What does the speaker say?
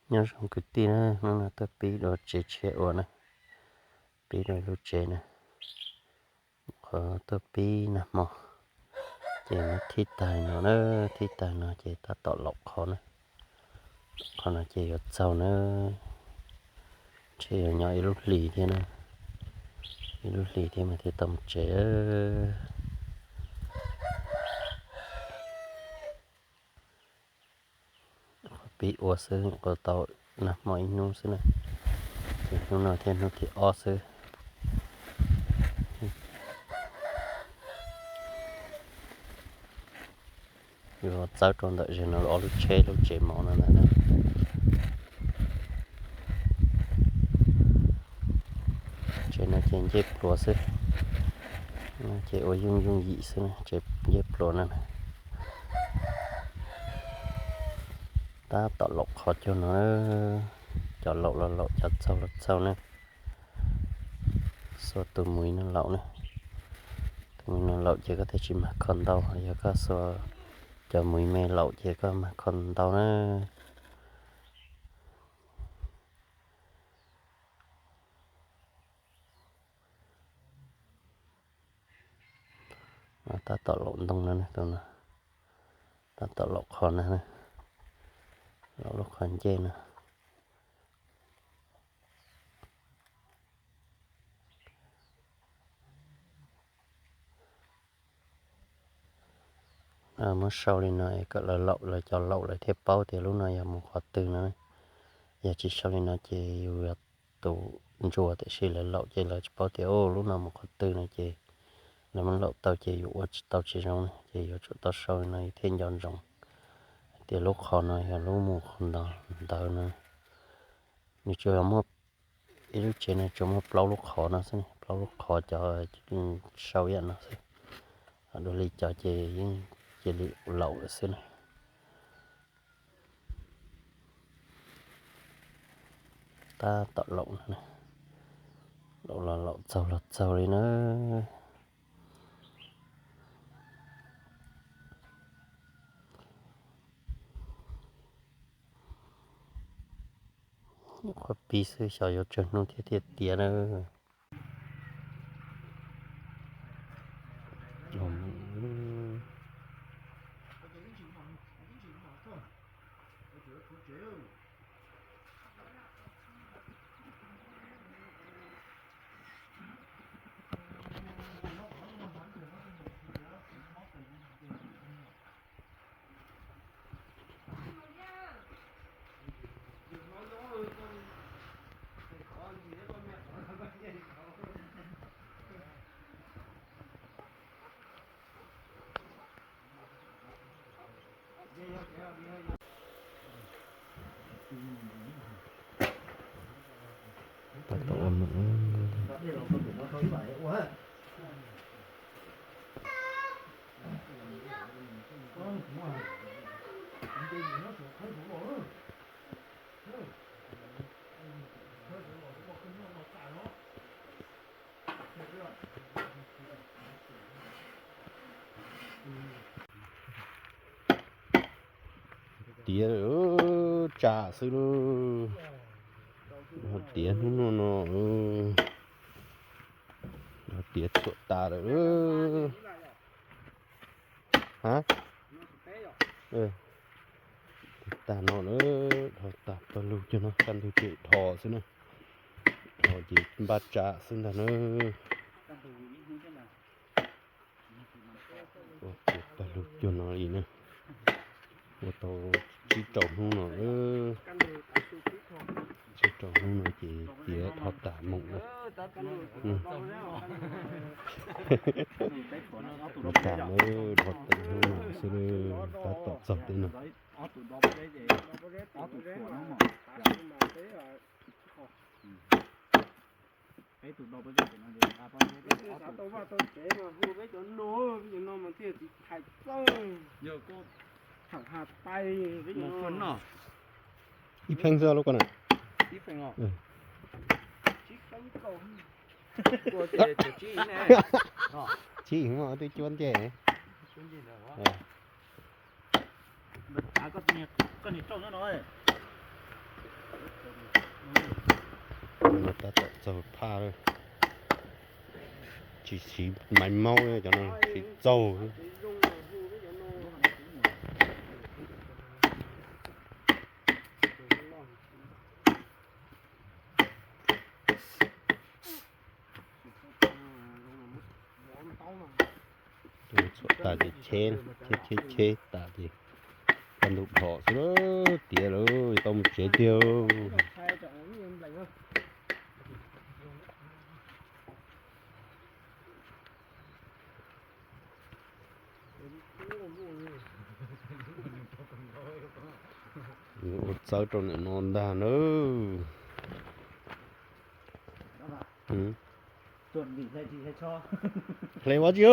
Nyob zoo kwv tij na, hnub no tuaj pib dua tsev tshiab ua na, pib dua lub tsev na. Qhov tuaj pib nag hmo ces muab thib tag no na, thib tag no ces tab tom laum qhov na. Qhov no ces yuav txaug na, ntshe yuav nyob ib lub hlis thiab na, ib lub hlis thiab mas thiaj tau mus tsev. Qhov pib ua xwb, nyuam qhuav tau nag hmo ib hnub xwb na, ces hnub no thiab hnub thib ob xwb. Yuav txawb rau ntawm ze no ob lub tsheb lub tsev mov no ntag na. Tsev no ces ncej pluas xwb, ces ua yooj yooj yim xwb, tsev ncej pluas no. Tab tom laum qhov cuag no, cov laum los laum, cov txaug los txaug na. Xuas tus muv no laum na, tus muv no laum ces koj thiaj tsis mag kho ntau, yog koj xuas cov muv me laum ces koj mag kho ntau na. Tab tom laum ntoo no, tus no tab tom laum qhov na, laum lub qhov ncej no. Muab sau li no es kom lawv laum, lawv cov laum lawv thiaj paub tias lub no yog mus qhov twg no. Yog tsis sau li no ces yus yog tus ntsuas, tiam sis lawv laum ces lawv tsis paub tias lub no mus qhov twg no ces lawv muab laum tau ces yus ua tsis tau tsis zoo na, ces yuav tsum tau sau li no thiaj nco ntsoov hais tias lub qhov no yog lub mus qhov ntawd na. Nws tsuas yog muaj ib lub tsev no tsuas muaj plaub lub qhov no xwb, plaub lub qhov cov sau ib yam no xwb. Dua li cov ces yeej cia li laum lawm xwb na. Tab tom laum no, laum los laum txaug los txaug li na. Nyuam qhuav pib xwb, xyov yuav tsawg hnub thiab thiaj tiav na. Tab tom ua num. Tiav tsam xwb lauj. Ho tiav hnub no no, ho tiav txhuam tas lawm. Ha, tag no na, dhau tag pawg lug cuag no, kaj ntug ces dhos xwb na. Dhos ces npaj tsam xwb ntag na. Ua tiav pawg lug cuag no li na. Ua tau tsib rau hnub no, tsib rau hnub no ces tiav dhau tas moom na. Ua tas na, dhau tas hnub no xwb, tab tom txog tej no. Ib pheej xwb lub ko na. Tsib twb cuab ncej. Koj niag rau no. No tab tom txaug phaj lawm. Tsis siv maiv maub cov no siv txaug. Txhuam tas ces cheb, cheb cheb cheb tas ces kaj ntug dhos xwb lawm, tiav lawm tau mus tsev tiag. Ua txawb rau ntawm no ntag nawb. Hle ua tsi?